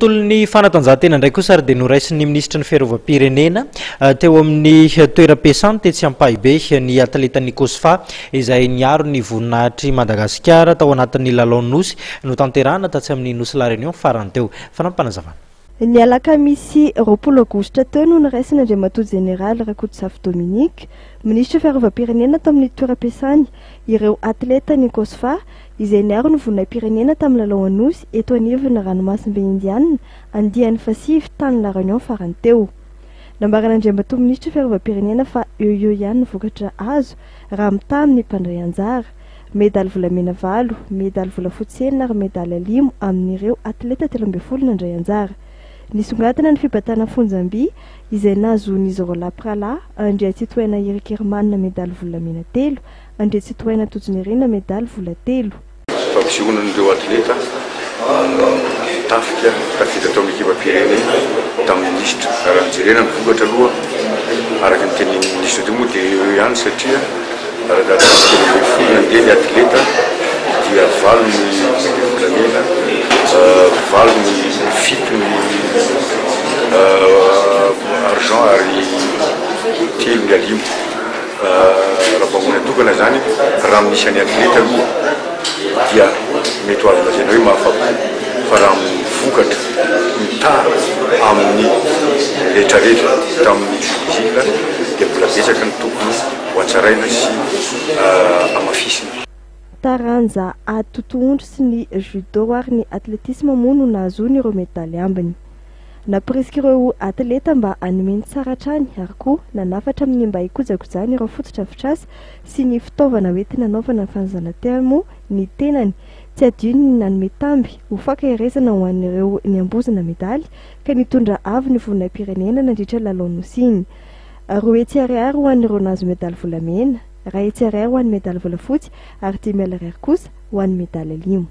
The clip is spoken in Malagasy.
Tontolon'ny fanatanjahantena indray kosa ary dia noraisin'ny minisitry ny fiarovam-pirenena teo amin'ny toeram-piasany tetsy Ampahibe ny atletan'ny Cosfa izay niaro ny voninahitr'i Madagasikara tao anatin'ny lalao Nosy notanterahana tatsy amin'ny Nosy La Réunion farany teo. Fanampim-panazavana. Ny alakamisy 20 aogositra teo no noraisin'Andriamatoa Jeneraly Rakotozafy Dominique, minisitry ny fiarovam-pirenena tao amin'ny toeram-piasany ireo atletan'ny Cosfa izay niaro ny voninahi-pirenena tamin'ny lalao Anosy eto anivon'ny ranomasimbe Indiana andiany fahasivy tany La Réunion farany teo. Nambaran'Andriamatoa Minisitry ny Fiarovam-pirenena fa eo eo ihany ny vokatra azo raha mitaha amin'ny mpandray anjara. Medaly volamena valo, medaly volafotsy enina ary medaly alimo amin'ireo atleta 13 nandray anjara. Nisongadina ny fibatana fonjam-by izay nahazoan'izy roalahy mpirahalahy Andriatsitohaina Eric Herman medaly volamena telo, Andriatsitohaina Tojonirina medaly vola telo. Fampisehoan'ireo atleta tafika tafiditra tao amin'ny ekipam-pirenena tamin'ny minisitra. Raha ny jerena ny vokatra aloha, araka ny tenin'ny minisitra teo moa dia eo eo ihany satria raha 13 nandeha ny atleta dia valo ny medaly volamena, valo ny fito ny argent ary telo ny alimo. Raha mba manatokana izany, raha amin'ny isan'ny atleta aloha dia mety ho azo lazaina hoe mahafapo fa raha amin'ny vokatra mitaha amin'ny rehetrarehetra tamin'ny Jeux des Îles dia mbola betsaka ny tokony ho hatsaraina sy hamafisina. Taranja ady totohondry sy ny judo ary ny atletisma moa no nahazoany ireo medaly ambiny. Nampirisika ireo atleta mba hanome ny tsara hatrany ary koa nanafatra amin'ny mba hikojakojana ireo fotodrafitrasa sy ny fitaovana hoentina hanaovana ny fanazana-tena moa ny tenany. Tsy adino ny nanome tamby ho fankaherezana ho an'ireo niambozona medaly ka nitondra avo ny voninahi-pirenena nandritra ny lalao Nosy iny. 200 ariary ho an'ireo nahazo medaly volamena, 100 ariary ho an'ny medaly volafotsy ary 5 ariary kosa ho an'ny medaly alimo.